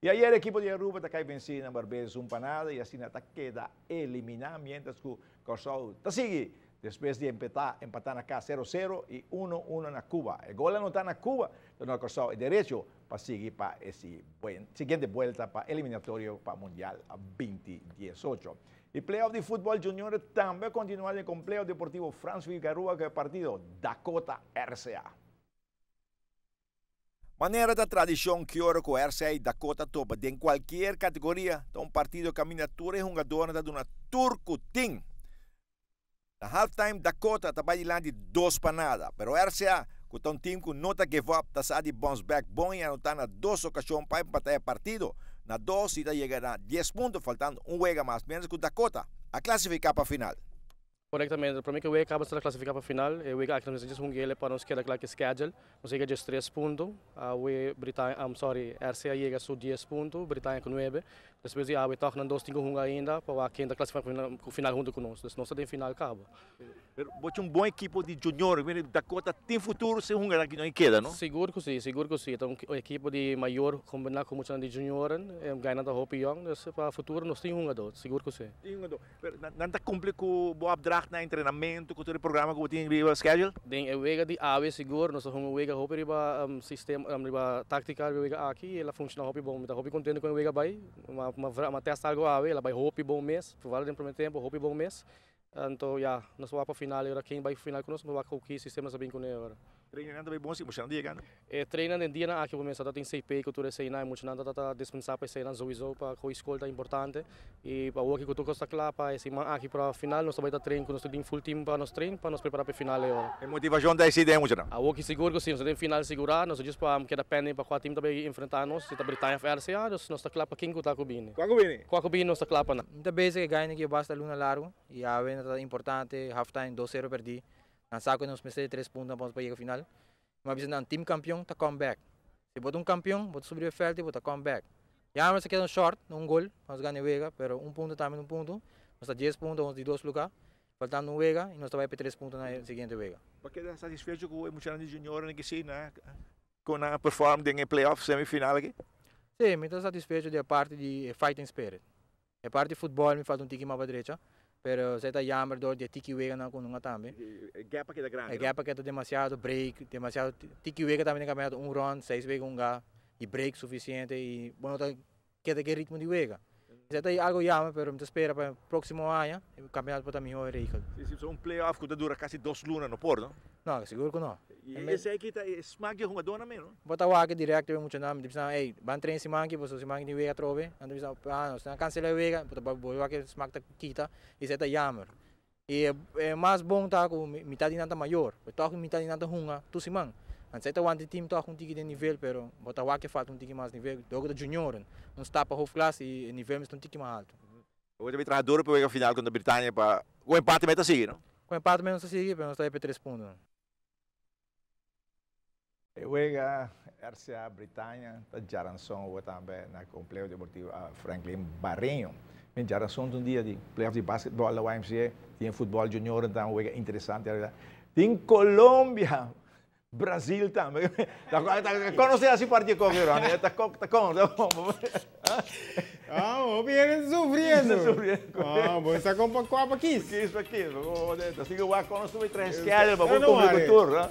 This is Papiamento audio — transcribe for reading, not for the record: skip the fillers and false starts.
Y ayera ekipo di Aruba ta cay venci na Barbados un pa nada y asina ta keda elimina mientras cu Corsou ta sigui despues di empeta empata na cas sero sero y uno uno na Cuba. E gol anota na Cuba ta duna Corsou e derecho pa sigui pa e siguiente buelta pa eliminatorio pa Mundial 2018. E playoff di futbol junior tambe a continua den Compleho Deportivo Frans Figarua cu e partido Dakota RCA. Manera ta tradicion ki ora cu RCA y Dakota topa den cualkier categoria ta un partido caminda tur e hungadornan ta duna tur cu tin. Na halftime Dakota ta bai dilanti 2-0, pero RCA cu ta un team cu no ta give up ta sa di bounce back bon y anota na dos ocasion pa empata e partido na dos y ta yega na dies punto faltando un wega mas mientras cu Dakota a clasifica pa final. Korektamente, promé ku e wega kaba nos ta klasifiká pa final. E wega aki nos mester djis hung'el pa nos keda kla ku e schedule. Nos yega djes tres punto, awe Britaña, I'm sorry, RCA yega su dies punto, Britaña ku nuebe. Despues di awe tòg nan dos tin ku hunga ainda pa wak ken ta klasifiká pa final huntu ku nos. Dus nos ta den final kaba. Pero bo tin un bon ekipo di junior, Dakota tin futuro si hunga aki no e keda no? Sigur ku si, sigur ku si. E ta un ekipo di mayor kombiná ku muchanan di junioren. E gainan ta hopi yòn, dus pa futuro nos tin hungadó, sigur ku si. Tin hungadó. Pero nan ta cumpli cu bo opdracht na entrenamento, cu tur e programa cu bo tin riba schedule? Den e wega di awe sigur nos a hunga un wega hopi riba sistema, riba tactica riba e wega aki y el a funciona hopi bon. Mi ta hopi contento con e wega bay. Mi a test algo awe, el a bay hopi bon mes, vooral den primer tempo hopi bon mes. Anto ya, nos a wak pa final y ora ken bay final cu nos, nos a wak cu ki sistema nos a bin cune ora. Trainingnan ta bay bon si muchanan ta yegando? E trainnan den dianan aki bo mester ta tin CP ku tur eseinan e muchanan ta ta dispensá pa eseinan souiso pa koe skol ta importante i pa awor ku tur kos ta kla pa e siman aki pa final nos ta bai ta train ku nos ta tin full team pa nos train pa nos prepará pa e final e ora. E motivashon ta esei den e muchanan? Awor ki sigur ku si nos ta den final sigurá nos ta djis pa keda pending pa kua team ta bai enfrentá nos si ta Britaña of RCA dus nos ta kla pa ken ku ta ku bini. Kua ku bini? Kua ku bini nos ta kla pa nan. Mi ta bezig e gainan ki basta luna largu i awe no ta importante half time dos sero perdí nan sa ku nos mester di tres punto pa nos por yega final. Mi a bisa nan, team kampion ta come back. Si bo ta un kampion, bo ta subi riba e veld i bo ta come back. Ya nos a keda short na un gol pa nos gana e wega, pero un punto tambe ta un punto. Nos ta dies punto, nos di dos luga, faltando un wega i nos ta bai pa e tres punto na e siguiente wega. Bo a keda satisfecho ku e muchanan di junioren aki si na kon nan a perform den e playoff semifinal aki? Si, mi ta satisfecho di e parti di e fighting spirit. E parti futbol mi falta un tiki mas pa drecha, pero esei ta jammer door di e tiki weganan ku nunga tambe. E gap a keda grandi, no? E gap a keda demasiado, break, demasiado tiki wega tambe den kampionato, un rond, seis wega hunga, y break suficiente y bo no ta keda ku e ritmo di wega. Esei ta algo jammer, pero mi ta spera pa e proximo aña e kampionato por ta mihor regel. Si, si, un playoff ku ta dura kasi dos luna no por, no? No, sigur ku no. I esei ki ta e smak di e hungadónan mes, no? Bo ta wak direct e muchanan, mi ta bisa nan, ey, ban train siman aki, pasobra siman aki tin wega atrobe. Nan ta bisa, ah, nos tin a cancela e wega, bo ta bo wak e smak ta kita, i esei ta jammer. I e mas bon ta ku mitad di nan ta mayor, pero tòg mitad di nan ta hunga tur siman. Anto esei ta wanta e team tòg un tiki den nivel, pero bo ta wak e falta un tiki mas nivel. Dor ku ta junioren, un stap pa hoofdklas i e nivel mester un tiki mas alto. Bo ta bay traha duro pa wega final contra Britania pa cu empate meta sigui no? Cu empate meta nos ta sigui pero nos ta bay pa e tres puntonan. E wega RCA Britania ta djaranson awo tambe na Compleho Deportivo Franklin Barreño. Men djaranson ta un dia di playoff di basketball na YMCA, tin e futbol junioren tambe un wega interesante. Tin Colombia Brasil tambe. Ta conoce así parte de Ronnie. Ta con, ta con, ta con. Ah, hopi hende sufriendo. Sufriendo. Ah, bo sa con pa kwa pa kis. Kis pa kis. Ta sigue wak con nos tuve tres schedule pa bo cumpli cu tur.